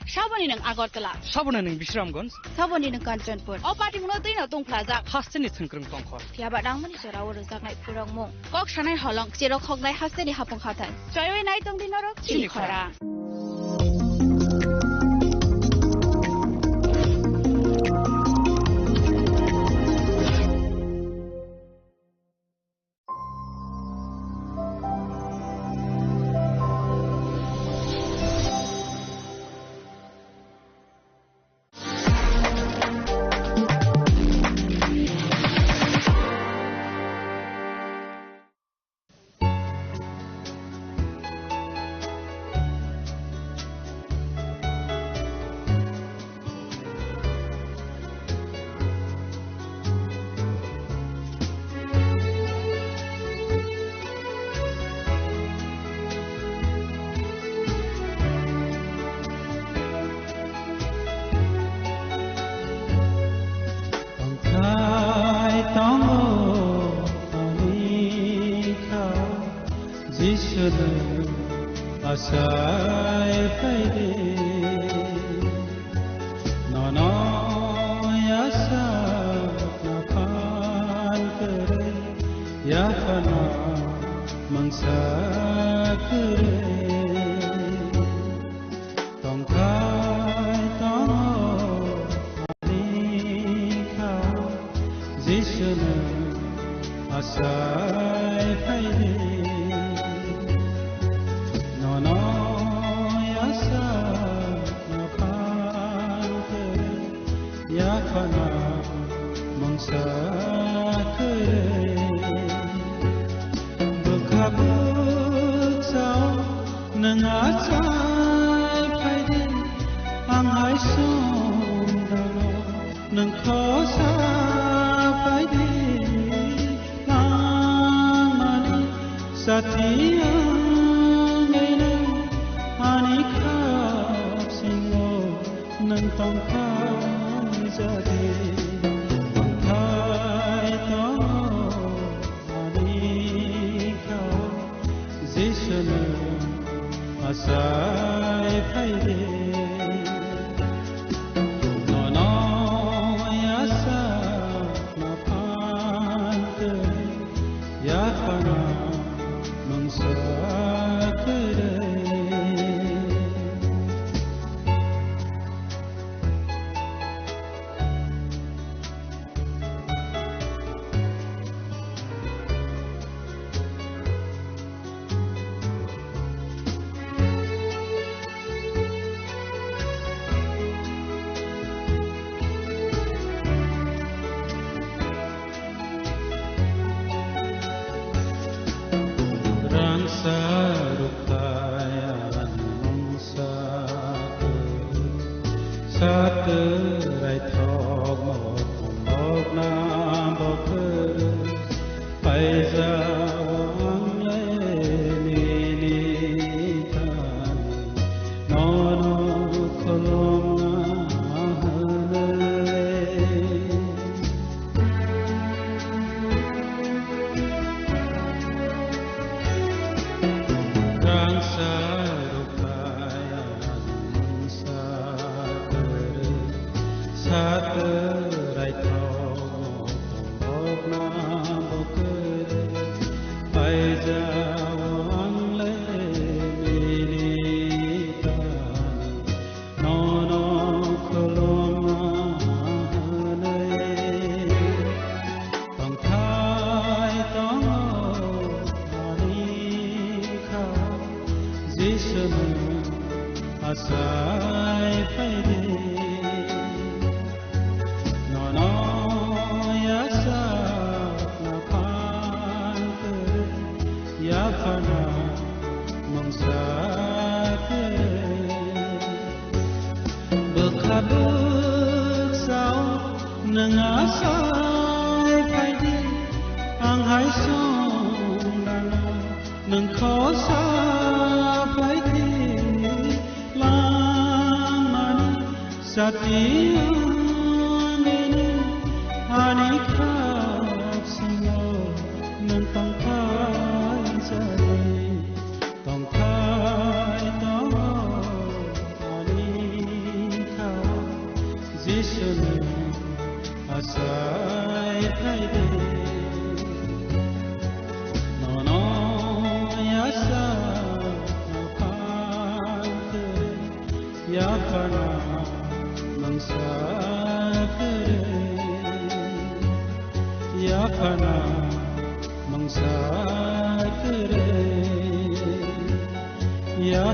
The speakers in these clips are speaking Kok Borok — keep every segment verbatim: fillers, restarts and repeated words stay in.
Saboni nwng Agartala. Saboni nwng Bisramganj. Saboni nwng Kanchanpur. O patimungno twino tungphlajak. Hasteni thwngkwrwng tongkhor. Phiyaba nangmani jorao rwjaknai phrwngmung. Kok sanai holong, cherok hoknai hasteni hapung hathai. Choiwi nai tongdi norok chini chini khorang. Tongthai tongo ani kha, Jisu nwng asai phaidi. Nono yasa naphan kwrwi, yaphano mungsa kwrwi. Tongthai tongo ani kha, Jisu nwng asai phaidi. Nono yasa naphan kwrwi, yaphano mungsa kwrwi. Bwkha bwkha o nwng achai phaidi, ang hai songdano nwng khosa phaidi. Langmani sati wngwi nwng ani khapsingo nwng tongthai jadi. Tongthai tongo ani kha, Jisu nwng asai phaidi. Nono yasa naphan kwrwi, yaphano mungsa kwrwi. Rangsa rukthai ani mungsa kwrwi, satwk raithok motom bokna bo kwrwi, paijao ang le nini thani, nono khulumna hwnwi. Rangsa rukthai ani mungsa kwrwi, satwk raithok motom bokna bo kwrwi, paijao ang le nini thani, nono khulumna hwnwi. Tongthai tongo ani kha, Jisu nwng asai phaidi. Nono yasa naphan kwrwi, yaphano mungsa kwrwi. Bwkha bwkha o nwng asai phaidi, ang hai songdano nwng khosa phaidi. Langmani sati wngwi nwng ani khapsingo nwng tongthai jadi. Tongthai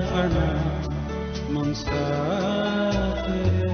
Pharna mangsa khe.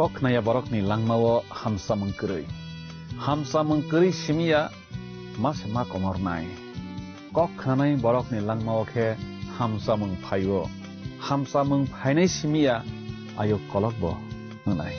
Kok khnaya borokni langmao hamsamung kwrwi. Hamsamung kwrwi simi ya ma se ma komornai. Kok khnanai borokni langmao khe hamsamung phaio. Hamsamung phainai simi ya ayuk kolokbo wngnai.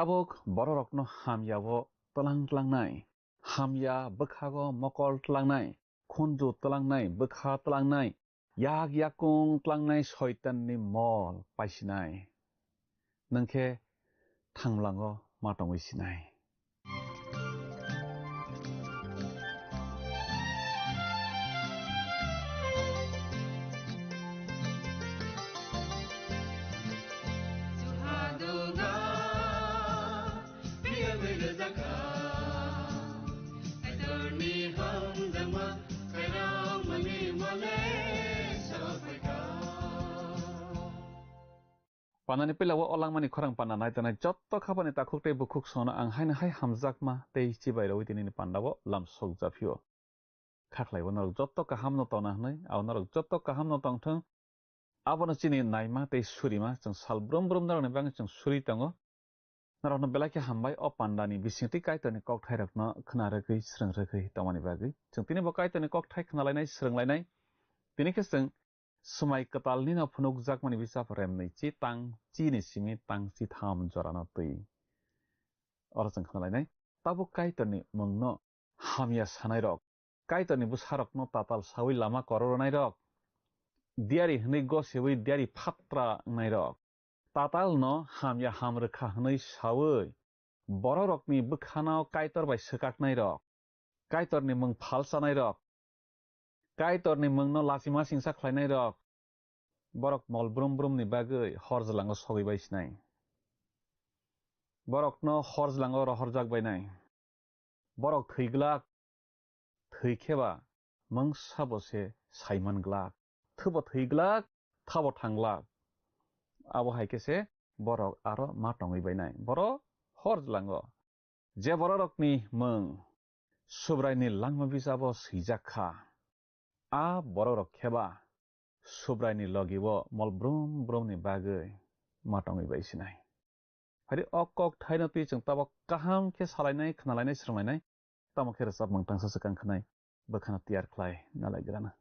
Tabuk bororokno hamyao tlang tlangnai, hamya bwkhago mokol tlangnai, khunju tlangnai, bwkha tlangnai, yak yakung tlangnai soitanni mol paisinai. Nwng khe thangmlango ma tongwi sinai. Panani pila o langmani khorang panna nai tongnai jotto khapani takhuk tei bukhuk sono ang haino hai hamjakma tei chibai rwi tinini pandao lam sokjaphio. Khaklaibo norok jotto kahamno tongna hwnwi, abo norok jotto kahamno tongthwng. Abono chini naima tei surima chwng sal brum brum norokni bagwi chwng suri tongo. Norokno belai khe hambai o pandani bisingtwi Kaitorni kokthairokno khna rwgwi, srwng rwgwi tongmani bagwi. Chwng tini bo Kaitorni kokthai khnalainai, srwnglainai. Tini khe chwng swmai kwtalnino phunukjakmani bisap remnwi chi tang chini simi tang chitham jorano twi. Oro chwng khnalainai. Tabuk Kaitorni mungno hamya sanairok, Kaitorni bwsarokno tatal saui lama korornairok, diari hwnwi goseui diari phatra wngnairok, tatalno hamya hamrwkha hwnwi saui bororokni bwkhano Kaitor bai swkaknairok, Kaitorni mung phalchanairok, Kaitorni mungno lachima singsa khlainairok, borok mol brum brumni bagwi hor jwlango sogwi bai sinai. Borokno hor jwlango rohorjak bainai. Borok thwi glak, thwi khe ba mungsa bo se saiman glak. Thwi bo thwi glak, tha bo thang glak. Abo hai khe se borok aro ma tongwi bainai. Borok hor jwlango. Je bororokni mung Subraini langma bisabo swijak kha, a bororok khe ba Subraini logi-o mol brum brumni bagwi ma tongwi bai sinai. Phari o kok thaino twi chwng tabok kaham khe salainai, khnalainai, srwnglainai, tamo khe rwchapmung tangsa swkang khnai, bwkhano tiyar khlai nalai grana.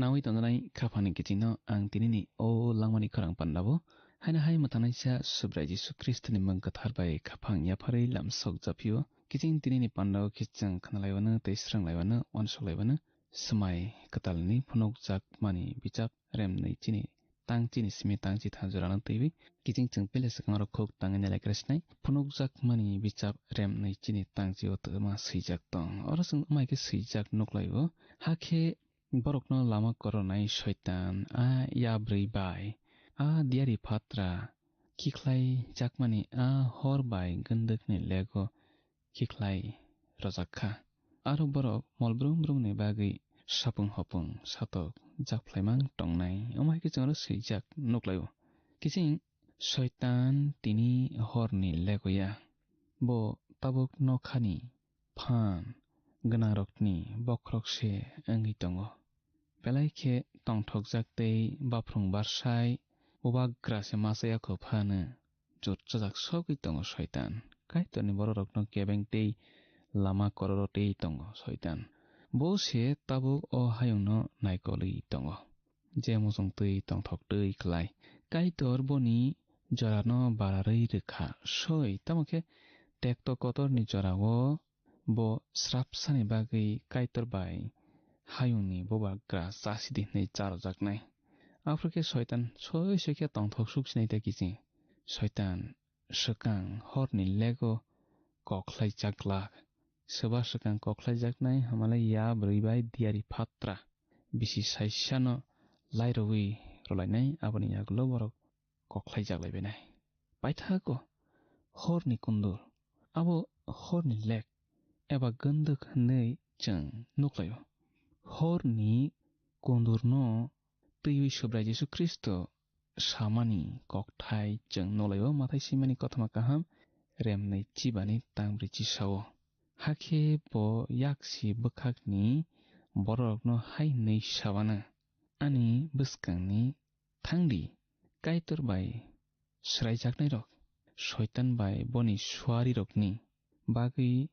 Nawi tongnai khaphangni kichingno ang tinini o langmani khorang pandao. Haino hai mwthangnaisa Subrai Jisu Khristoni mung kwthar bai khaphang yapharwi lamsok japhio. Kiching tinini pandao kiching khnalaiwano tei sranglaiwano uansuk laiwano. Swmai kwtalni phunukjakmani bichap rem nwi chini tang chini simi tang chitham jorano twiwi. Kiching chwng pele swkang rok khuk tangwi nai lai kre sinai. Phunukjakmani bichap rem nwi chini tang chio twma swijak tong. Oro chwng wngmai khe swijak nuklaio. Hakhe borokno lama koronai Soitan, a yabrwi bai, a diyari phatra, khikhlai jakmani a hor bai gundukni lego khikhlai rwjak kha. Aro borok mol brum brumni bagwi sapung hopung satok jakphlaimang tongnai. Omo hai khe chwng aro swijak nuklaio. Kiching Soitan tini horni legoya. Bo tabuk nokhani phan gwnangrokni bokhorok se wngwi tongo. Belai khe tongthokjak tei baphrung barsai bubagra se machaya kho phano jotchajak sogwi tongo Soitan. Kaitorni bororokno kebeng tei lama kororo tei tongo Soitan. Bo se tabuk o hayungno naikolwi tongo. Je muchung twi tongthok twi khlai. Kaitor boni jorano bararwi rwkha soi. Tamo khe tekto kotorni jorao bo srapsani bagwi Kaitor bai hayungni bubagra chasidi hwnwi charojaknai. Aphuru khe Soitan soi soi khe tongthok suk sinai ta kiching. Soitan swkang horni lego koklai jaklak. Swba swkang koklai jaknai hamalai ya bwrwi bai diyari phatra. Bisi saisano lairowi rwlainai aboni yagulo borok koklai jaklaibainai. Paithago horni kundur, abo horni lek eba gunduk hwnwi chwng nuklaio. Horni kundurno twiwi Subrai Jisu Khristo samani kokthai chwng nuklaio, Mathai simani kothoma kaham remnwi chibani tangbrwi chisao. Hakhe bo yaksi bwkhakni bororokno hai hwnwi sabana, ani bwskangni thangdi, Kaitor bai swraijaknairok, Soitan bai boni suarirokni bagwi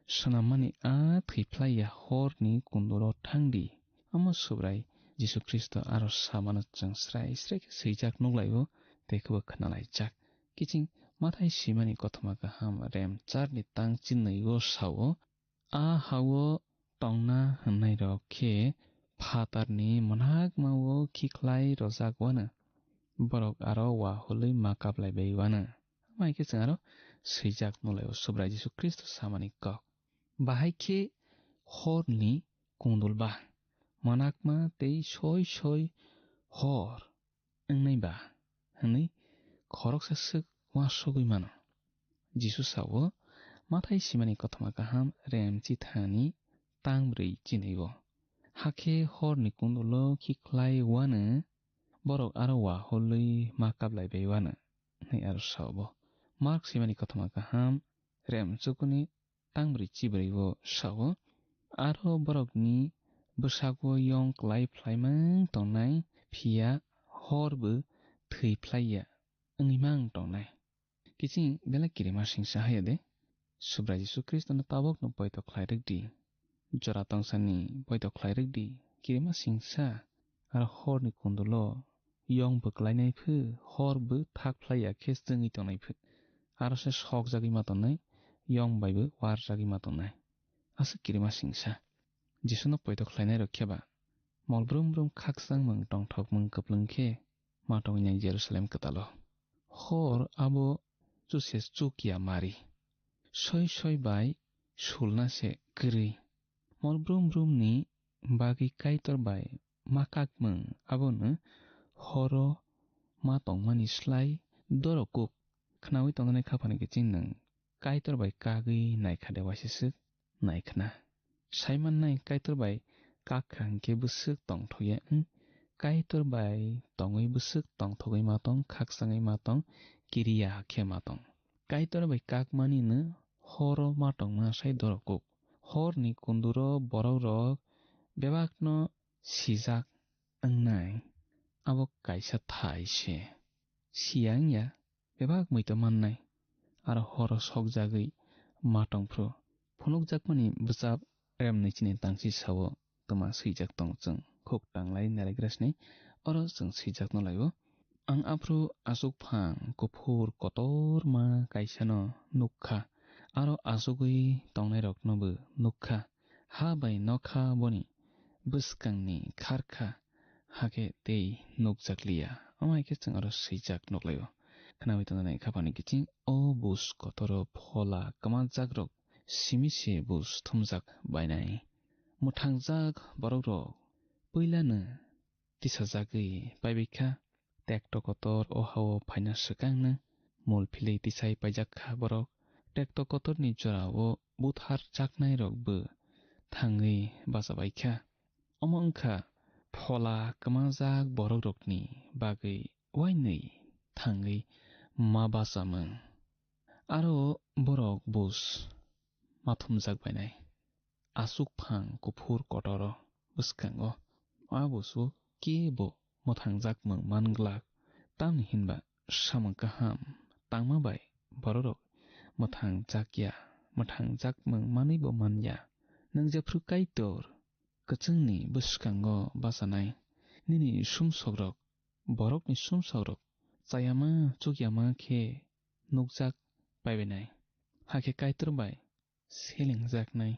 swnammani a thwiphlaiya horni kunduro thangdi. Omo Subrai Jisu Khristo aro samano chwng srai srai khe swijak nuklaio tei khebo khnalaijak. Kiching Mathai simani kothoma kaham rem charni tang chinwi o sao, A ha-o tongna hwnnairok khe phatarni mwnakma-o khikhlai rwjak wano, borok aro wahului ma kaplai bai wano. Amai khe chwng aro swijak nulai-o Subrai Jisu Khristo samani kok. Bahai khe horni kundul ba, mwnakma tei soi soi hor wngnai ba hwnwi khoroksa swk uansugwi mano. Jisu sao, Mathai simani kothoma kaham rem chithani tang brwi chinwi-o. Hakhe horni kundulo khikhlai wano, borok aro wahului ma kaplai bai wano, hwnwi aro sao bo. Mark simani kothoma kaham rem chukuni tang brwi chibrwi-o sao, aro borokni bwsako yong klai phlaimang tongnai, phiya horbo thwi phlaiya wngwi mang tongnai. Kiching belai kirima singsa haiya de, Subrai Jisu Khristono tabokno poito khlai rwk di, jora tongsani poito khlai rwk di, kirima singsa aro horni kundulo yong bwklainai phu, hor bo thak phlai ya khe chwngwi tongnai phu, aro se sokjagwi ma tongnai, yong bai bo warjagwi ma tongnai. Aswk kirima singsa. Jisuno poito khlainai rok khe ba mol brum brum khakchangmung tongthokmung kwplwng khe ma tongwi nai Jerusalem kwtalo. Hor abo chuse chuk ya mari. Soi soi bai sulna se kwrwi. Mol brum brum ni bagwi Kaitor bai ma kakmung abono horo ma tongmani slai doro kuk khnaui tongnai khaphani kiching nwng Kaitor bai kagwi naikha de waisa swk naikhna. Saimannai Kaitor bai kakha hwnkhe bwswk tongthokya wng, Kaitor bai tongwi bwswk tongthogwi ma tong, khakchangwi ma tong, kiriya khe ma tong. Kaitor bai kakmani no horo ma tongma sai doro kuk. Horni kunduro borok rok bebakno sijak wngnai, abo kaisa thai se. Siya wngya, bebak muitu mannai, aro horo sokjagwi ma tongphru. Phunukjakmani bwchap remnwi chini tangchi sao twma swijak tong chwng. Buk tanglai nailagrasni oro chwng swijak no laio. Ang aphru aswk phang kuphur kotorma kaisano nuk kha, aro asugwi tongnairoknobo nuk kha. Ha bai nokha boni bwskangni kharkha, hakhe tei nukjakliya. Omo hai khe chwng aro swijak nuklaio. Khnawi tongjaknai khaphani kiching o bus kotoro phola kwmajakrok simi se bus thumjak bainai. Mwthangjak borokrok puilano tisajagwi paibaikha. Tekto kotor o hao phaina swkangno mul philwi tisai paijak kha borok. Tekto kotorni jorao butharjaknairokbo thangwi bachabaikha. Omo wngkha phola kwmajak borokrokni bagwi uainwi thangwi ma bachamung. Aro borok bus ma thumjak bainai. Aswk phang kuphur kotoro bwskango a busu kebo mwthangjakmung manglak, tamni hinba samung kaham tangma bai bororok mwthangjakya, mwthangjakmung manwibo manya. Nwng jephru Kaitor kwchwngni bwskango bachanai, nini sumsokrok, borokni sumsokrok chayama chukyama khe nukjak paibainai. Hakhe Kaitor bai selengjaknai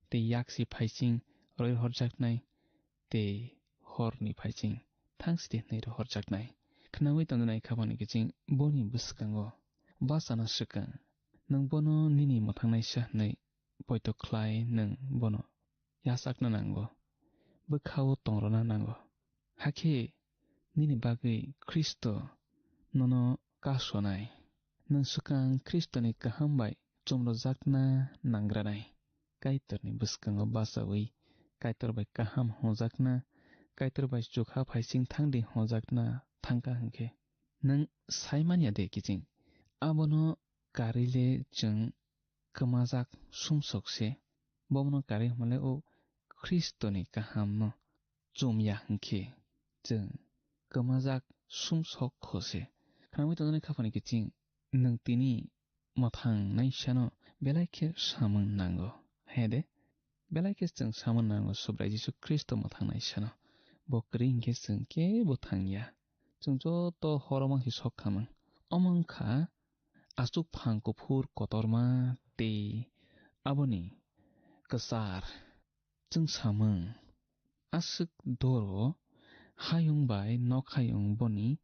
tei yaksi phaising roirhorjaknai tei horni phaising thangsiti hwnwi rohorjaknai. Khnaui tongjaknai khaphani kiching boni bwskango bachana swkang, nwng bono nini mwthangnaisa hwnwi poito khlai nwng bono yachakna nango, bwkhao tongrwna nango. Hakhe nini bagwi Khristo nono kasonai. Nwng swkang Khristoni kaham bai chumrojakna nangranai. Kaitorni bwskango bachaui Kaitor bai kaham hwnjakna, Kaitor bai chukha phaising thangdi hwnjakna thangkha hwnkhe, nwng sai manya de kiching? Abono karwi le chwng kwmajak sumsok se. Bomono karwi hwnmale o Khristoni kahamno chum ya hwnkhe chwng kwmajak sumsok kho se. Khnaui tongjaknai khaphani kiching nwng tini mwthang naisano belai khe samung nango. He de, belai khe chwng samung nango Subrai Jisu Khristo mwthang naisano. Bo kwrwi hwnkhe chwng kebo thang ya. Chwng joto horo mangsi sok khamung. Omo wngkha aswk phang kuphur kotorma tei aboni kwchar. Chwng samung, aswk doro hayung bai nokhayung boni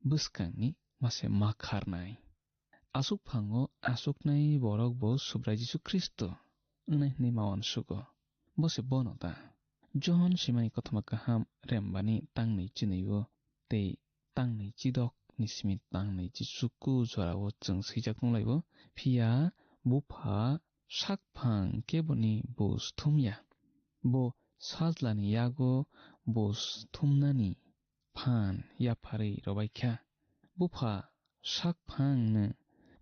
bwskangni mase ma kharnai. Aswk phango aswknai borok bo Subrai Jisu Khristo wngnai hwnwi ma uansugo. Bo se bono ta. Johon simani kothoma kaham rembani tangnwi chinwi o tei tangnwi chidok ni simi tangnwi chichuku jorao chwng swijak nung laibo. Phiya bupha sakphang keboni bus thumya. Bo sajlani yago bus thumnani phan yapharwi robaikha. Bupha sakphangno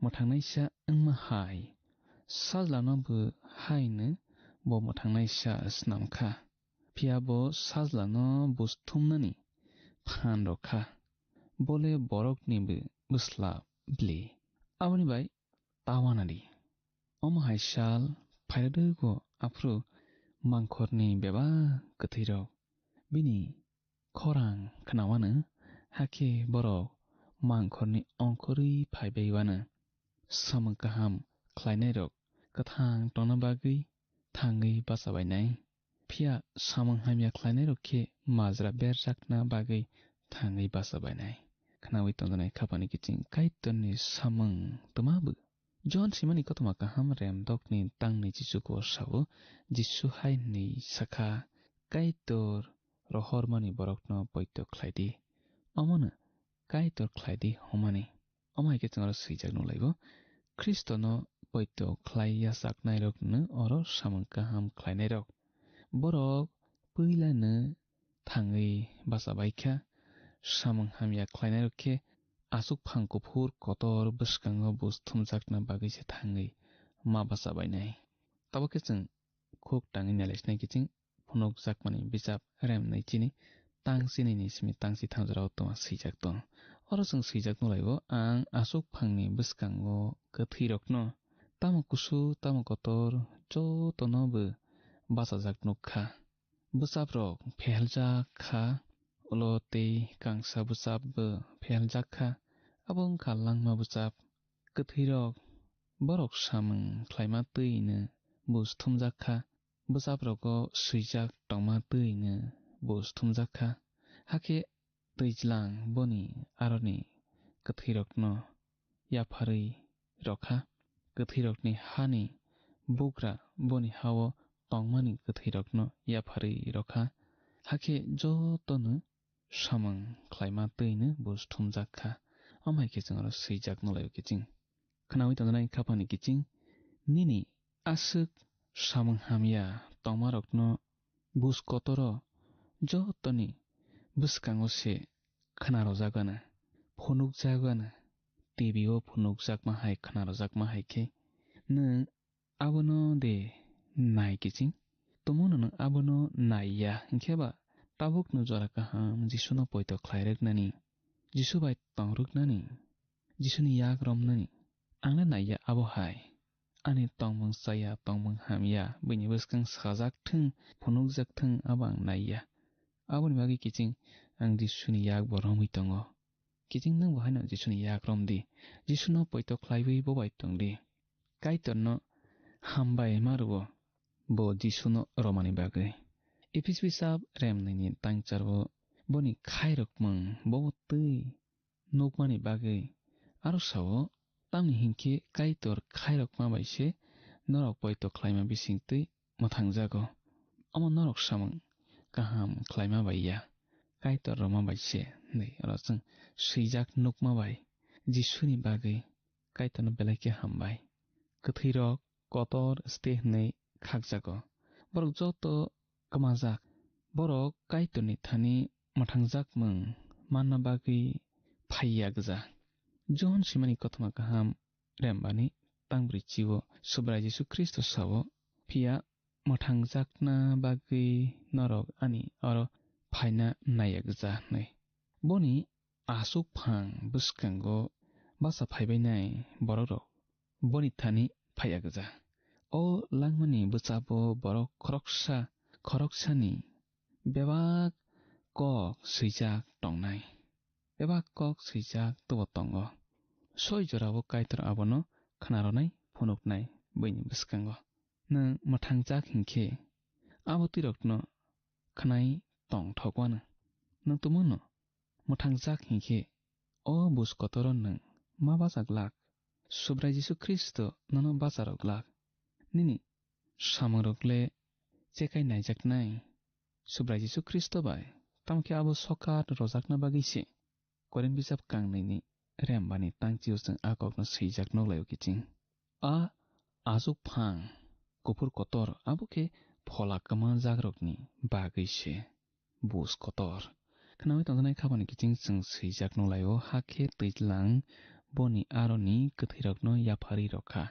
mwthangnaisa wngma hai, sajlano bo haino bo mwthangnaisa snamkha. Phiya bo sajlano bus thumnani phan rwkha. Bole borokni bo bwsla bli. Aboni bai ta uanadi. Omo hai sal phairwdwgo aphru mangkhorni bebak kwthwirok bini khorang khnawano, hakhe borok mangkhorni ongkhorwi phaibai uano. Samung kaham khlainairok kwthang tongna bagwi thangwi bachabainai. Phiya samung hamya khlainairok khe majra berjakna bagwi thangwi bachabainai. Khnaui tongjaknai khapani kiching Kaitorni samung twma bw. Johon simani kothoma kaham rem dokni tangni chichugo sao, Jisu hai hwnwi sakha, Kaitor rohormani borokno poito khlai di. Omono Kaitor khlai di hwnmani. Omo hai khe chwng oro swijak nukhlaibo, Khristono poito khlai yachaknairokno oro samung kaham khlainairok. Borok puilano thangwi bachabaikha, samung hamya khlainairok khe aswk phang kuphur kotor bwskango bus thumjakna bagwi se thangwi ma bachabainai. Tabuk khe chwng khuk tangwi nailaisinai kiching phunukjakmani bijap rem naichini tang chinini simi tang chitham jorao tongma swijak tong. Oro chwng swijak nukhlaibo, ang aswk phangni bwskango kwthwirokno tamo kusu tamo kotor jotono bo bachajak nukkha. Bwchaprok pheheljak kha, ulo tei kangsa bwchapbo pheheljak kha, abo wng kha langma bwchap. Kwthwirok borok samung khlaima twi'-no buj thumjak kha, bwchaprogo swijak tongma twi'-no buj thumjak kha. Hakhe twijlang boni aroni kwthwirokno yapharwi rw kha, kwthwirokni hani bugra boni ha-o tongmani kwthwirokno yapharwi rw kha, hakhe jotono samung khlaima twi'-no buj thumjak kha. Omo hai khe chwng oro swijak nukhlaio kiching. Khnaui tongjaknai khaphangni kiching, nini aswk samung hamya tongmarokno buj kotoro jotoni bwskango se khna rwjak anw, phunukjak anw, T V o phunukjakma hai khna rwjakma hai khe nwng abono de nai kiching. Tomono nwng abono nai ya, hinkhe ba tabukno jora kaham Jisuno poito khlai rwknani, Jisu bai tong rwknani, Jisuni yak romnani ang le nai ya abo hai. Ani tongmung chaya, tongmung hamya, buini bwskang sajak thung, phunukjak thung, abo ang nai ya. Aboni bagwi kiching ang Jisuni yak bo romwi tongo. Kiching nwng bo haino Jisuni yak rom di. Jisuno poito khlaiwi bo bai tong di. Kaitorno hambai ma rwo bo Jisuno romani bagwi. Ephesus bwsap rem nini tangchar bo boni khairokmung bo twi nukmani bagwi aro sao, tamni hinkhe Kaitor khairokma bai se norok poito khlaima bisingtwi mwthangjago. Omo norok samung kaham khlaima bai ya, Kaitor rwma bai se, hwnwi oro chwng swijak nukma bai Jisuni bagwi Kaitorno belai khe hambai. Kwthwirok kotor ste hwnwi khakjago. Borok joto kwmajak. Borok Kaitorni thani mwthangjakmung manna bagwi phaiya gwja. Johon simani kothoma kaham rembani tangbrwi chio Subrai Jisu Khristo sao, phiya mwthangjakna bagwi norok ani oro phaina naiya gwja hwnwi. Boni aswk phang bwskango bacha phaibainai borokrok boni thani phaiya gwja. O langmani bwchapo borok khoroksa khoroksani bebak kok swijak tongnai. Bebak kok swijak tubo tongo. Soi jorao Kaitor abono khnaronai, phunuknai buini bwskango. Nwng mwthangjak hinkhe abo twirokno khnai tongthok wano. Nwng tumungno mwthangjak hinkhe o buj kotoro nwng ma bacha glak. Subrai Jisu Khristo nono bacha rw glak. Nini samungrok le chekai naijaknai Subrai Jisu Khristo bai, tamo khe abo sokat rojakna bagwi se. Korinth bijap kangnwini rembani tangchio chwng a kokno swijak nukhlaio kiching. A aswk phang kuphur kotor abo khe phola kwmajakrokni bagwi se. Buj kotor. Khnaui tongjaknai khabani kiching chwng swijak nukhlaio, hakhe twijlang boni aroni kwthwirokno yapharwi rwkha.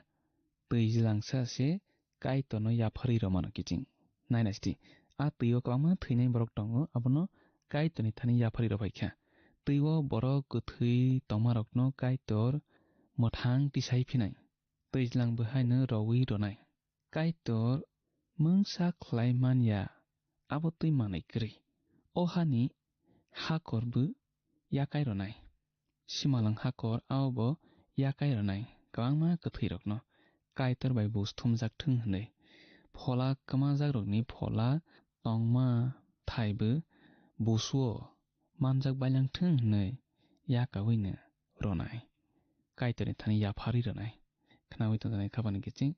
Twijlangsa se Kaitorno yapharwi rwmano kiching. Nainasti, a twio kwbangma thwinai borok tongo, abono Kaitorni thani yapharwi rwphaikha. Twio borok kwthwi tongmarokno Kaitor mwthang tisai phinai. Twijlang bwhaino rowi rwnai. Kaitor mungsa khlai man ya, abo twi manwi kwrwi. O hani hakor bo yakai rwnai. Simalwng hakor, abo bo yakai rwnai kwbangma kwthwirokno Kaitor bai buj thumjak thung hwnwi. Phola kwmajakrokni phola tongma thai bo buj-o manjak bailang thung hwnwi yakawino rwnai. Kaitorni thani yapharwi rwnai. Khnaui tongjaknai khabani kiching.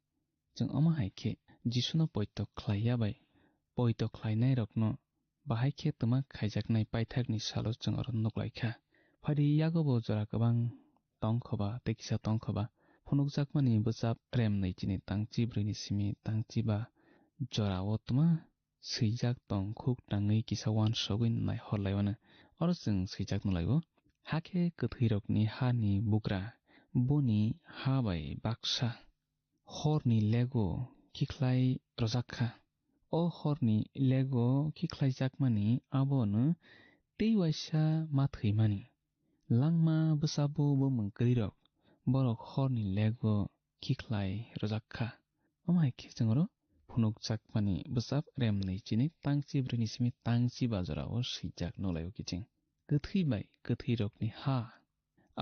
Chwng omo hai khe Jisuno poito khlai ya bai poito khlainairokno bahai khe twma khaijaknai paithakni salo chwng oro nuk lai kha. Phaidi yago bo jora kwbang tong kho ba tei kisa tong kho ba, phunukjakmani bwchap rem nwi chini tang chibrwini simi tang chiba jorao twma swijak tong khuk tangwi kisa uansugwi nai hor lai mano. Oro chwng swijak nukhlaio, hakhe kwthwirokni hani bugra boni ha bai baksa horni lego khikhlai rwjak kha. O horni lego khikhlaijakmani abono tei waisa ma thwimani. Langma bwsabo bumung kwrwirok borok horni lego khikhlai rwjak kha. Omo hai khe chwng oro phunukjakmani bwsap rem nwi chini tang chibrwini simi tang chiba jorao swijak nukhlaio kiching. Kwthwi bai kwthwirokni ha.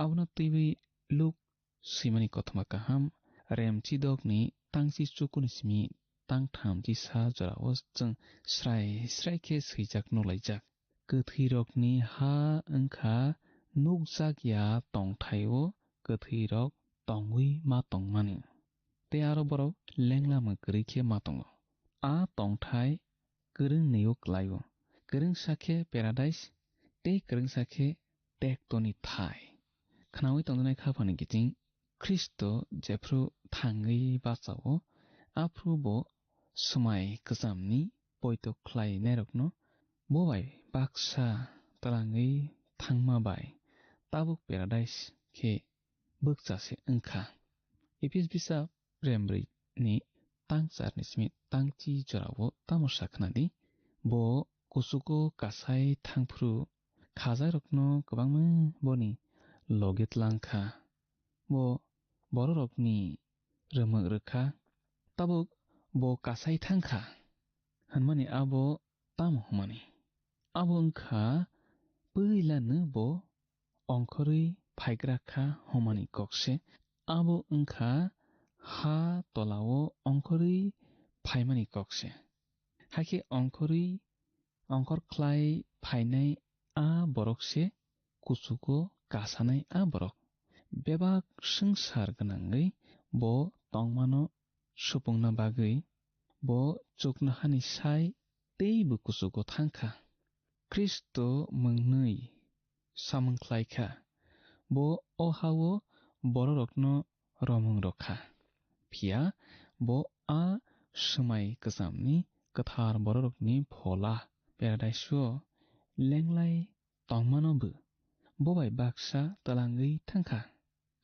Abono twiwi Luk swimani kothoma kaham rem chidokni tang chi chukuni simi tang tham chi sa jorao chwng srai srai khe swijak nukhlaijak. Kwthwirokni ha wngkha nukjakya tongthaio kwthwirok tongwi ma tongmani. Tei aro borok lenglamung kwrwi khe ma tongo. A tongthai kwrwng nwi-o kwlai-o. Kwrwngsa khe paradise tei kwrwngsa khe tektoni thai. Khnaui tongjaknai khaphani kiching Khristo jephru thangwi bacha-o, aphru bo swmai kwchamni poito khlainairokno bo bai baksa twlangwi thangma bai tabuk paradise khe bwkcha se wngkha. Ephis bisap rembrwi ni tang charni simi tang chi jorao tamo sa khna di, bo kuchugo kasai thangphru khajakrokno kwbangma boni loge tlang kha. Bo bororokni rwmwk rwkha, tabuk bo kasai thang kha hwnmani abo tamo hwnmani? Abo wngkha puilano bo ongkhorwi phaigra kha hwnmani kok se. Abo wngkha ha tolao ongkhorwi phaimani kok se. Hakhe ongkhorwi ongkhor khlai phainai a borok se kuchugo kasanai a borok. Bebak swngchar gwnangwi bo tongmano supungna bagwi bo chuknohani sai teibo kuchugo thang kha. Khristo mwngnwi samung khlai kha. Bo o ha-o bororokno romwng rw kha. Phiya bo a swmai kwchamni kwthar bororokni phola paradise-o lenglai tongmano bo, bo bai baksa twlangwi thang kha.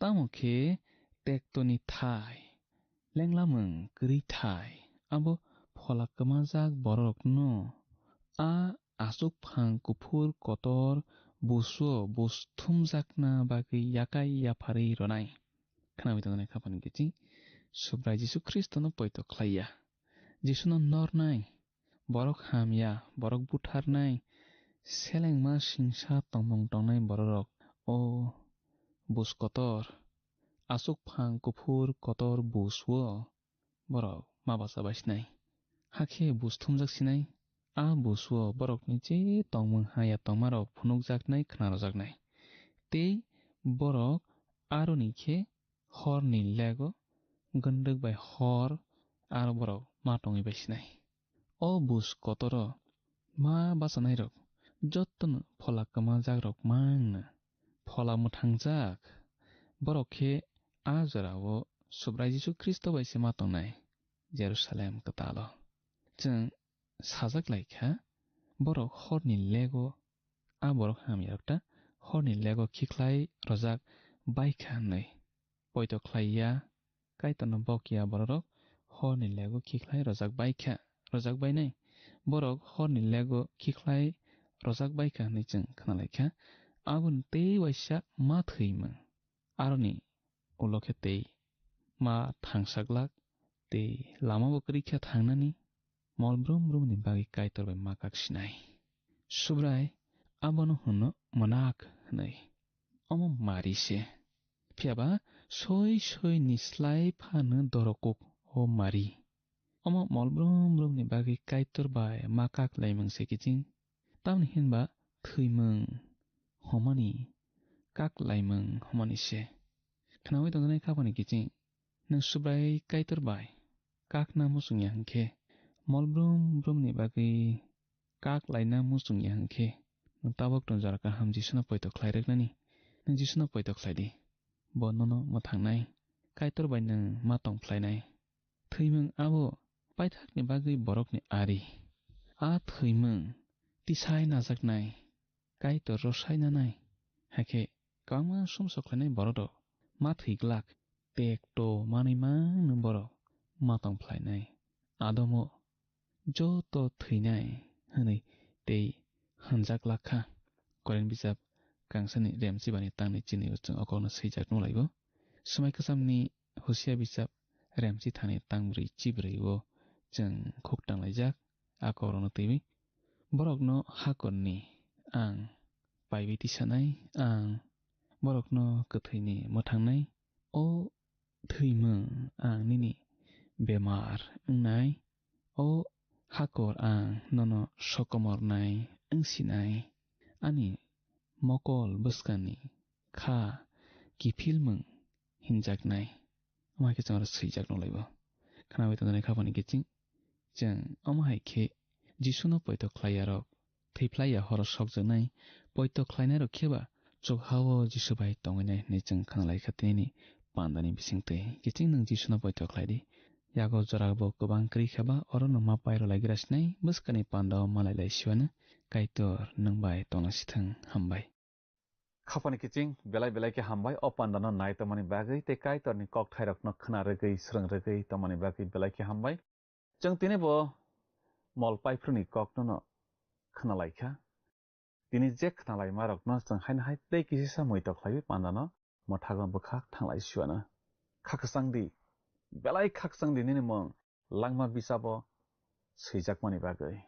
Tamo khe tektoni thai, lenglamung kwrwi thai, abo phola kwmajak bororokno a achukphang kuphur kotor busuo bus thumjakna bagwi yakai yapharwi rwnai. Khnawi tongjaknai khaphani kiching Subrai Jisu Khristono poito khlai ya. Jisuno nornai, borok hamya, borok butharnai, selengma singsa tongmung tongnai bororok o bus kotor, achukphang kuphur kotor busuo borok ma bacha bai sinai. Hakhe bus thumjak sinai, a busuo borokni je tongmung haya tongmarok phunukjaknai, khnarojaknai. Tei borok aroni khe horni lego, gwndwk bai hor aro borok ma tongwi bai sinai. O bus kotoro ma bachanairok jottono phola kwmajakrok mangno phola mwthangjak. Borok khe a jorao Subrai Jisu Khristo bai se ma tongnai Jerusalem kwtalo. Chwng sajak lai kha, borok horni lego, a borok hamyarok ta horni lego khikhlai rojak bai kha hwnwi. Poito khlai ya, Kaitorno bok ya bororok horni lego khikhlai rojak bai kha, rojak bainai. Borok horni lego khikhlai rojak bai kha hwnwi chwng khna lai kha. Aboni tei waisa ma thwimung. Aroni ulo khe tei ma thangsa glak, tei lama bo kwrwi khe thangnani. Mol brum brumni bagwi Kaitor bai ma kak sinai. Subrai abono hwno mwnak hwnwi. Omo mari se. Phiya ba soi soi ni slai phano dorokuk o mari. Omo mol brum brumni bagwi Kaitor bai ma kak laimung se kiching. Tamni hinba thwimung homani, kak laimung homani se. Khnaui tongjaknai khaphani kiching. Nwng Subrai Kaitor bai kakna muchung ya hwnkhe, mol brum brumni bagwi kak laina muchung ya hwnkhe, nwng tabuk no jora kaham Jisuno poito khlai rwknani. Nwng Jisuno poito khlai di, bo nono mwthangnai, Kaitor bai nwng ma tong phlainai. Thwimung abo paithakni bagwi borokni ari. A thwimung tisai najaknai, Kaitor rwsai nanai. Hakhe kwbangma sumsok khlainai borok rok ma thwi glak, tekto manwi mangno borok ma tong phlainai. Adomo joto thwinai hwnwi tei hwnjak lak kha. Korin bijap kangsani rem chibani tangni chini o chwng o kokno swijak nukhlaibo. Swmai kwchamni Hosia bijap rem chithani tangbrwi chibrwi o chwng khuk tanglaijak a kokrokno twiwi. Borokno hakorni ang paiwi tisanai, ang borokno kwthwini mwthangnai. O thwimwng, ang nini bemar wngnai. O hakor, ang nono sokomornai wngsinai. Ani mokol bwskani kha kiphilmwng hinjaknai. Omo hai khe chwng oro swijak nukhlaibo. Khnabai tongjaknai khapani kiching. Chwng omo hai khe Jisuno poito khlai yarok, thwi phlai ya horo sokjaknai, poito khlainairok khe ba chuk ha-o Jisu bai tongwinai hwnwi chwng khnalaikha tinini pandani bisingtwi. Kiching nwng Jisuno poito khlai di. Yago jorabo kwbang kwrwi kha ba, oro nwng ma pai rwlaigra sinai, bwskani panda-o malai lai siwano Kaitor nwng bai tongna sithwng. Hambai. Khapani kiching belai belai khe hambai o pandano nai tongmani bagwi tei Kaitorni kokthairokno khna rwgwi, srwng rwgwi tongmani bagwi belai khe hambai. Chwng tini bo mol paiphruini kokno no khna lai kha. Tini je khna laimarokno chwng haino hai tei kisisa muitok khlaiwi pandano mwthagma bwkhak thang lai siwano. Khakchang di, belai khakchang di nini mung langma bisabo swijakmani bagwi.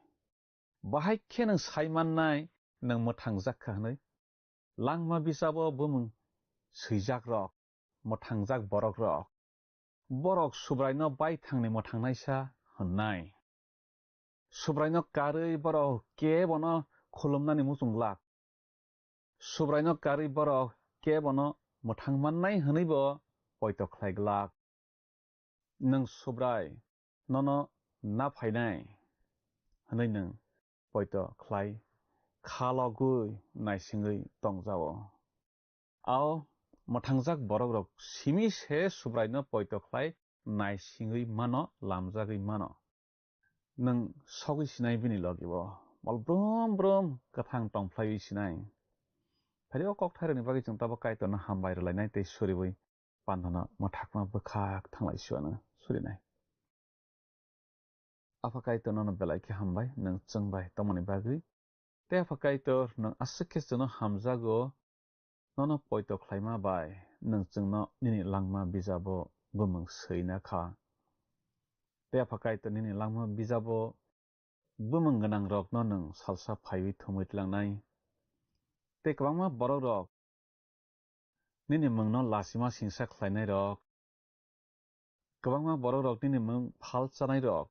Bahai khe nwng sai mannai nwng mwthangjak kha hwnwi. Langma bisabo bumung swijakrok, mwthangjak borokrok. Borok Subraino baithangni mwthangnaisa hwnnai. Subraino karwi borok kebono khulumnani muchung glak. Subraino karwi borok kebono mwthang mannai hwnwibo poito khlai glak. Nwng Subrai nono na phainai hwnwi nwng poito khlai khalogwi naisingwi tongjago. Ao mwthangjak borokrok simi se Subraino poito khlai naisingwi mano, lamjagwi mano. Nwng sogwi sinai bini logibo, mol brum brum kwthang tongphlaiwi sinai. Phari o kokthairokni bagwi chwng tabuk Kaitorno hambai rwlainai tei suriwi pandano mwthakma bwkhak thanglai siwano surinai. Apha Kaitor, nono belai khe hambai, nwng chwng bai tongmani bagwi. Tei Apha Kaitor, nwng aswk khe chwngno hamjago, nono poito khlaima bai nwng chwngno nini langma bijabo bumung swina kha. Tei Apha Kaitor, nini langma bijabo bumung gwnangrokno nwng salsa phaiwi thumwi tlangnai. Tei kwbangma borokrok nini mungno lachima singsa khlainairok, kwbangma borokrok nini mung phal chanairok,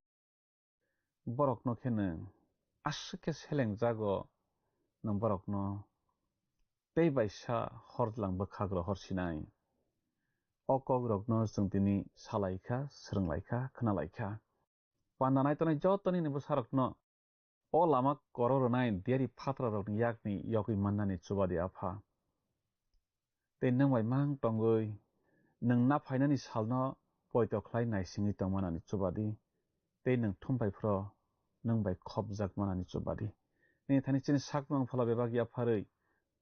borokno khe nwng aswk khe selengjago, nwng borokno tei baisa horjlang bwkhak rohor sinai. O kokrokno chwng tini salaikha, swrwnglaikha, khnalaikha. Panda naitonai joto nini bwsarokno o lama koro rwnai diyari phatrarokni yakni yogwi mannani chubadi, Apha. Tei nwng bai mang tongwi nwng na phainani salno poito khlai naisingwi tongmanani chubadi, tei nwng thumphai phro nwng bai khopjak manani chubadi. Nini thani chini sakmang phola bebak yapharwi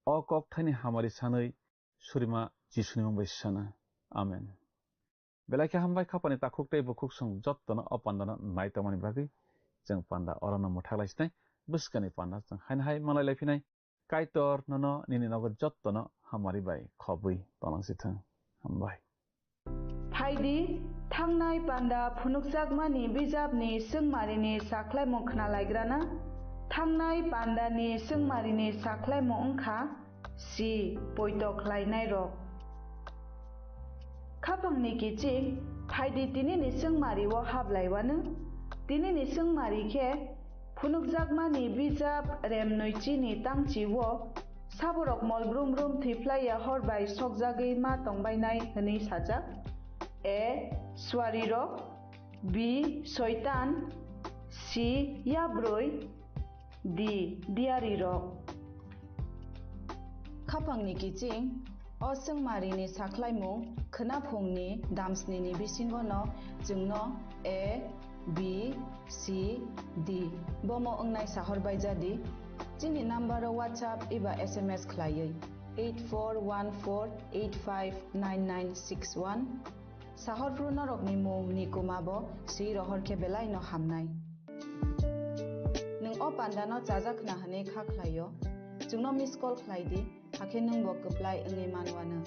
o kokthaini hamari sanwi surima Jisuni mung bai sana. Amen. Belai khe hambai khapani takhuk tei bukhuk chwng jottono o pandano nai tongmani bagwi chwng panda orono mwthak lai sinai, bwskani panda chwng haino hai malai lai phinai. Kaitor nono nini nogo jottono hamari bai khobwi tonglang si thung. Hambai. Phaidi, thangnai panda phunukjakmani bijapni swngmarini sakhlaimung khnalaigrana. Thangnai pandani swngmarini sakhlaimung wngkha, si poito khlainairok. Khapangni kiching, phaidi tinini swngmario hablaiwano. Tinini swngmari khe phunukjakmani bijap remnwi chini tangchio saborok mol brum brum thwiplaiya hor bai sokjagwi ma tongbainai hwnwi sajak. A. Suarirok. B. Soitan. C. Yabrwi. D. Diyarirok. Khapangni kiching, o swngmarini sakhlaimung khwnaphungni damsnini bisingono chwngno A, B, C, D bomo wngnai sahor baijadi. Chini nambaro WhatsApp eba S M S khlaiwi eight four one four eight five nine nine six one. Sahorphru norokni mung ni kuma bo swi rohor khe belai no hamnai. Nwng o panda no chajak khna hwnwi kha khlai o, chwngno miss call khlai di, hakhe nwng bo kwplai wngwi man wano.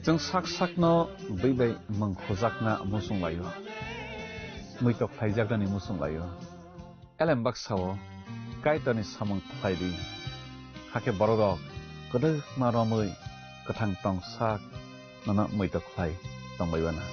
Chwng sak sakno bwi bai mwng khujakna muchung lai-o, muitok khlaijaknani muchung lai-o. Elem baksa-o Kaitorni samung khlai di, hakhe bororok kwdwkma romwi kwthang tong sak nono muitok khlai tongbai uana.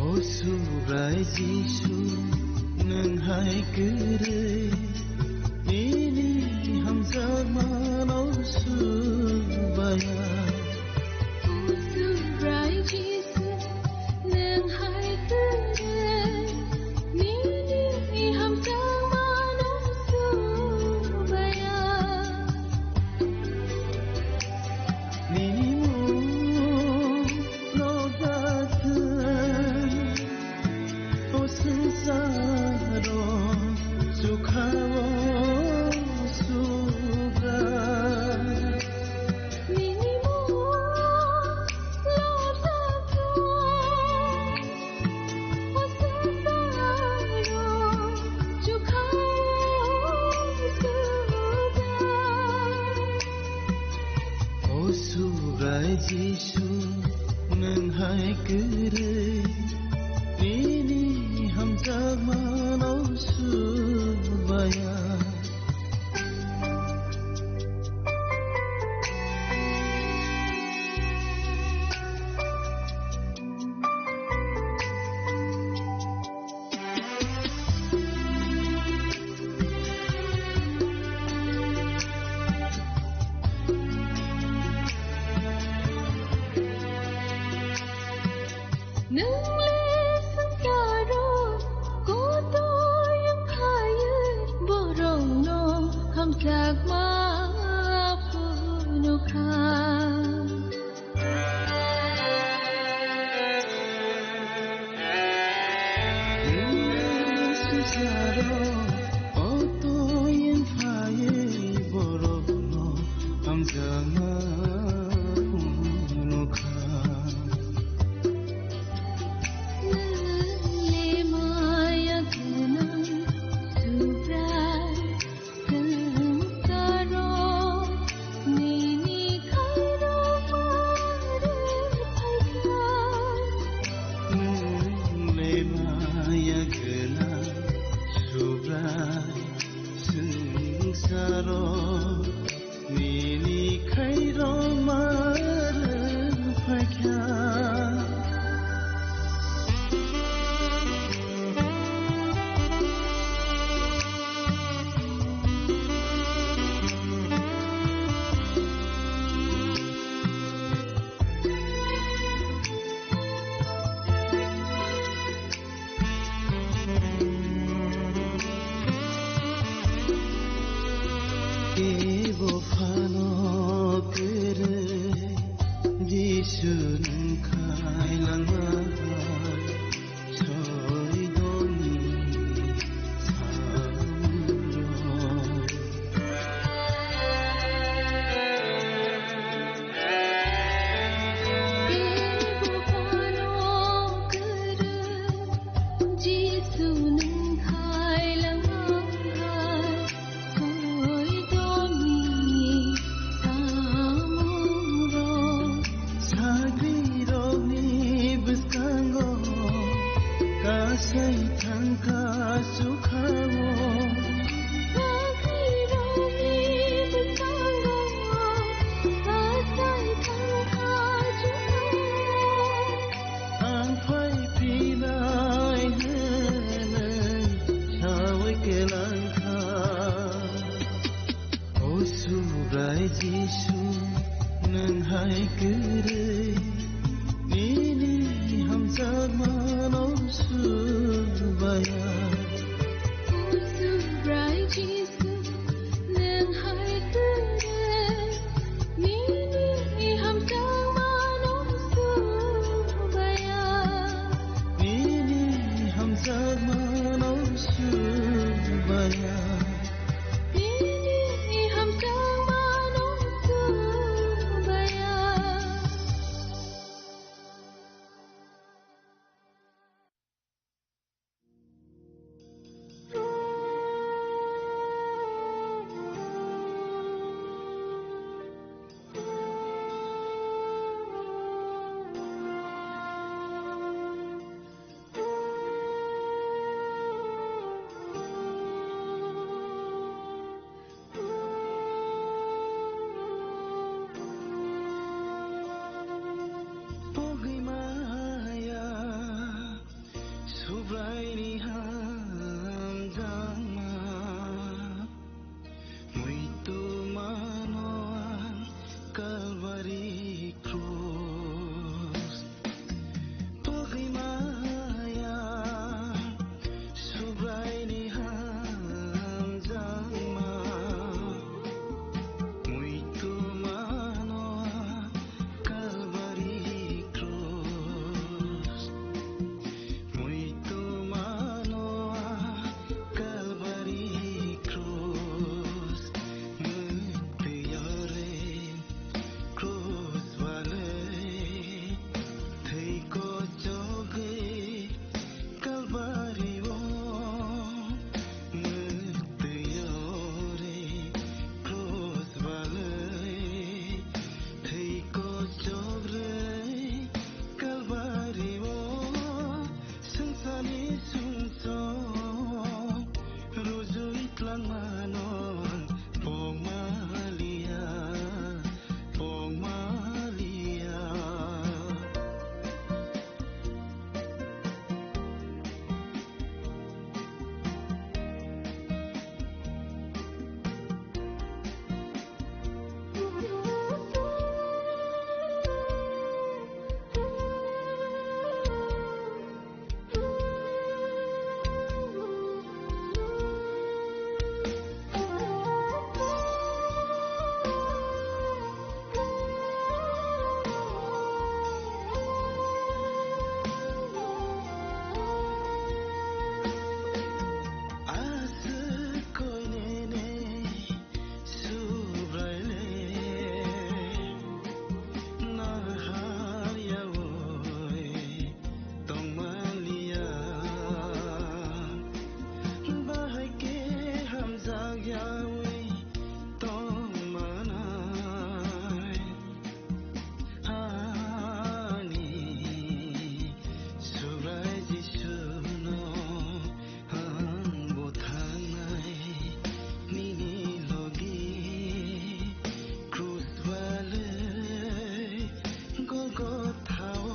O Subrai Jisu, nwng hai kwrwi nini hamjakmano subaya. O Subrai Jisu, nwng hai kwrwi nini hamjakmano subaya. Nini mung no dakhwng, o swngcharo chukha-o Subrai. Nini mung no dakhwng, O Subrai Jisu, nwng hai kwrwi nini hamjakmano subaya. Nwng le swngcharo kotoi wng phaiwi borokno hamjakma phunukha. Swngcharo kotoi wng phaiwi borokno hamjakma phunukha. Nwng le maya gwnang Subrai, swngcharo nini khairokma rwphaikha. Nwng le maya gwnang Subrai, swngcharo nini khairokma rwphaikha. Kebo phano kwrwi Jisu nwng khailangma soidoni samung rok. Jisu nwng khailangma soidoni Jisu, nwng hai kwrwi nini hamjakmano subaya. O Subrai Jisu, nwng hai kwrwi nini hamjakmano subaya. Nini hamjakmano subaya. Nini hamjakmano subaya. Pogwi maya, Subraini hamjakma, muitu mano ang Kalvari krus. Pogwi maya, Subraini hamjakma, muitu mano Kalvari krus. Muitu mano Kalvari krus. Muitu yore Krus balwi thwi kochogwi Kalvari o mwtwi ore. Krus balwi thwi kochogwi Kalvari o swngcharni sumsok rujui tlangmano pokmaliya. Pokmaliya. Aswk koinene Subraile nahar yaui tongmaliya, bahai khe hamjak yaui tongmanai. Ani Subrai Jisuno ang bo thangnai nini logi krus balwi Golgothao.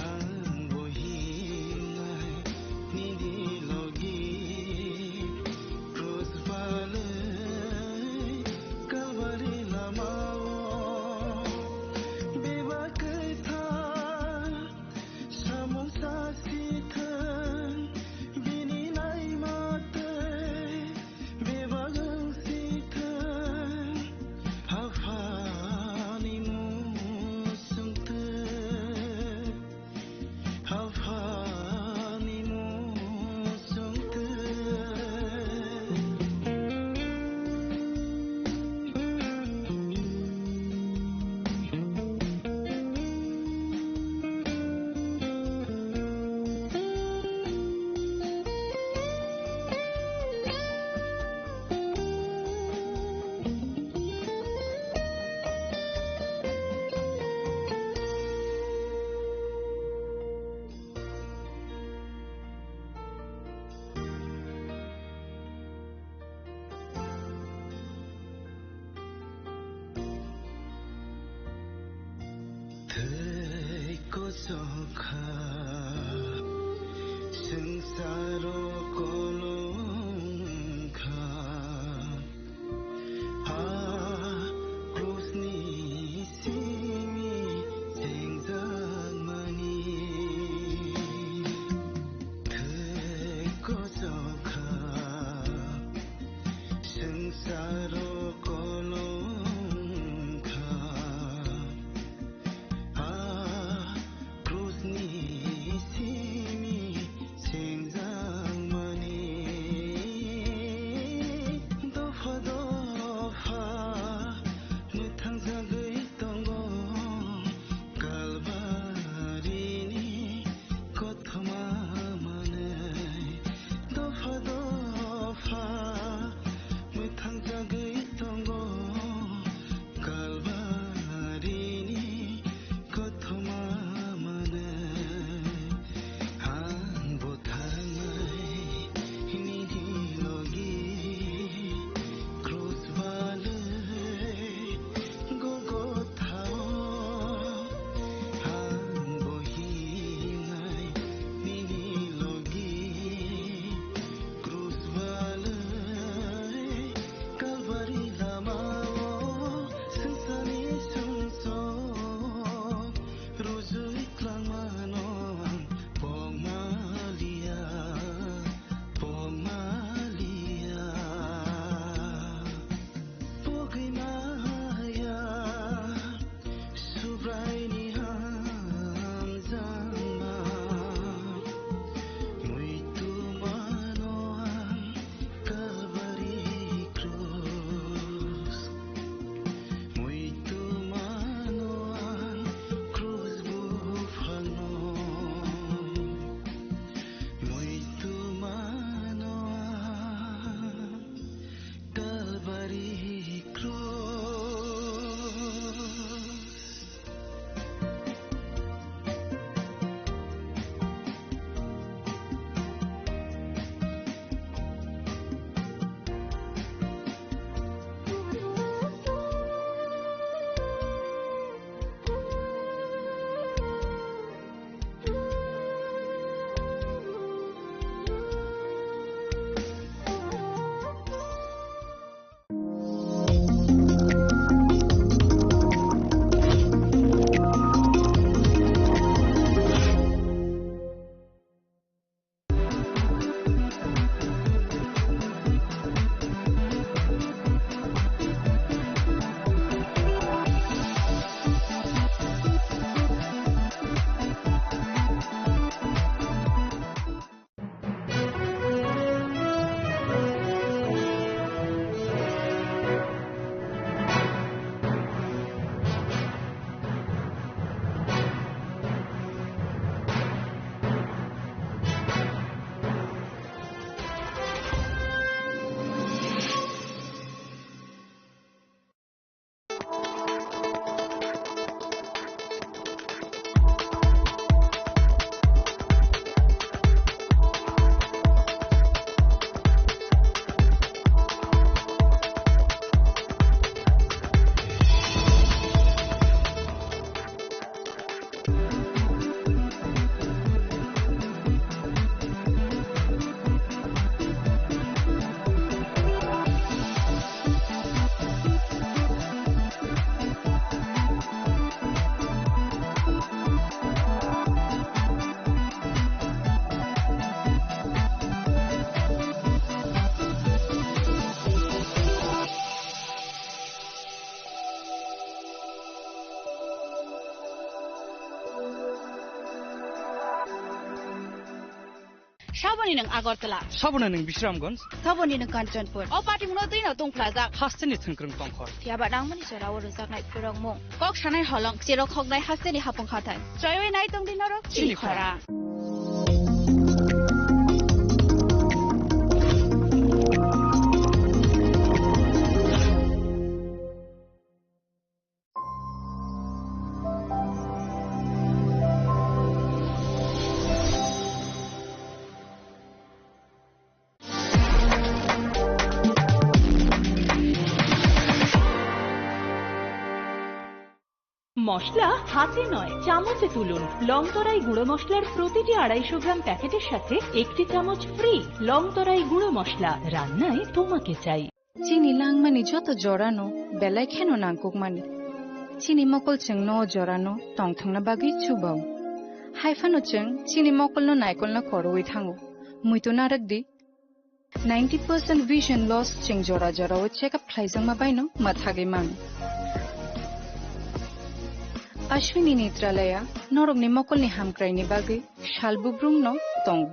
Ang bo himnai nini logi krus balwi Kalvari lamao bebak kwthar samung sasithwng bini naima tei bebak wng sithwng. Aphani mung songtwng, Aphani mung songtwng. Thwi kosok kha, swngcharo kolom kha. Swngcharo kolom kha, a krusni simi sengjakmani. Dopha dopha mwthangjagwi tongo Kalbarini kothoma manwi. Dopha dopha mwthangjagwi tongo Kalbarini kothoma manwi. Ang bo thangnai nini logi krus balwi Golgothao ang bo hingnai nini logi krus balwi Kalbari lamao swngcharni sumsok rujui klangmano ang pokmaliya, pokmaliya. Pogwi maya Subraini hamjakma, muitu mano ang Kalbari krus, muitu mano ang krus buphangno, muitu mano ang Kalbari krus. Saboni nwng Agartala. Saboni nwng Bisramganj. Saboni nwng Kanchanpur. O party muno twi no tongphlajak. Hasteni thwngkwrwng tongkhor. Phiya ba nangmani jora o rwjaknai phwrwngmung. Kok sanai holong, cherok hoknai hasteni hapung hathai. Choiwi nai tongdi norok chini khorang. মশলা হাতে নয়, চামচে তুলুন। লং তরাই গুঁড়ো মশলার প্রতিটি আড়াইশো গ্রাম প্যাকেটের সাথে একটি চামচ ফ্রি। লং তরাই গুঁড়ো মশলা, রান্নায় তোমাকে চাই। Chini langmani joto jorano belai kheno nangkukmani. Chini mokol chwngno o jorano tongthokna bagwi chubao. Hai phano chwng chini mokolno naikolna khorwi thango. Muitu narwk di. Ninety percent vision loss chwng jora jorao check up khlaijakma baino mwthagwi mano. Ashwini Netralaya norokni mokolni hamkraini bagwi sal bubrumno tongo.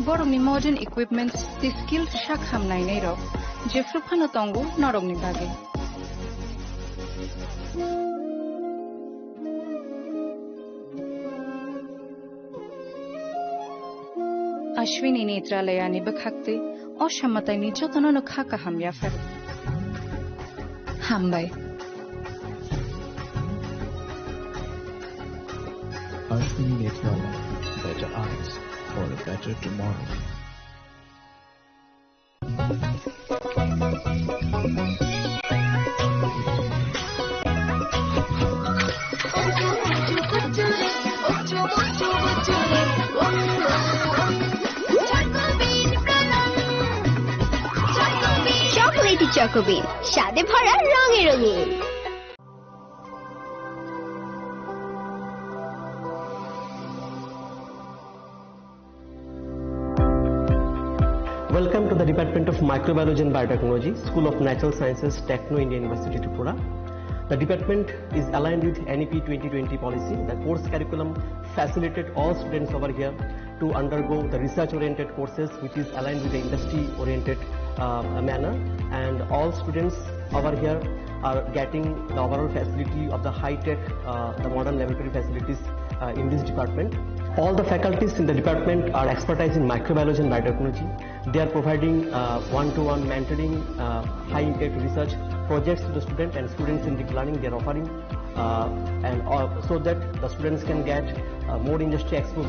Borokni modern equipments tei skilled sak ham nainairok jephru phano tongo norokni bagwi. Ashwini Netralayani bwkhaktwi o samataini jotono no kha kaham yaphar. Hambai. Ashwini Netralaya, better eyes for a better tomorrow. Chocolatey Choco Bean, স্বাদে ভরা রঙে রঙিন। Welcome to the Department of Microbiology and Biotechnology, School of Natural Sciences, Techno India University, Tripura. The department is aligned with N E P twenty twenty policy. The course curriculum facilitate all students over here to undergo the research-oriented courses, which is aligned with the industry-oriented, uh, manner. And all students over here are getting the overall facility of the high-tech, uh, the modern laboratory facilities, uh, in this department. All the faculties in the department are expertise in microbiology and biotechnology. They are providing, uh, one-to-one mentoring, uh, high-impact research projects to the student and students-centric learning they are offering, uh, and, uh, so that the students can get, uh, more industry exposure.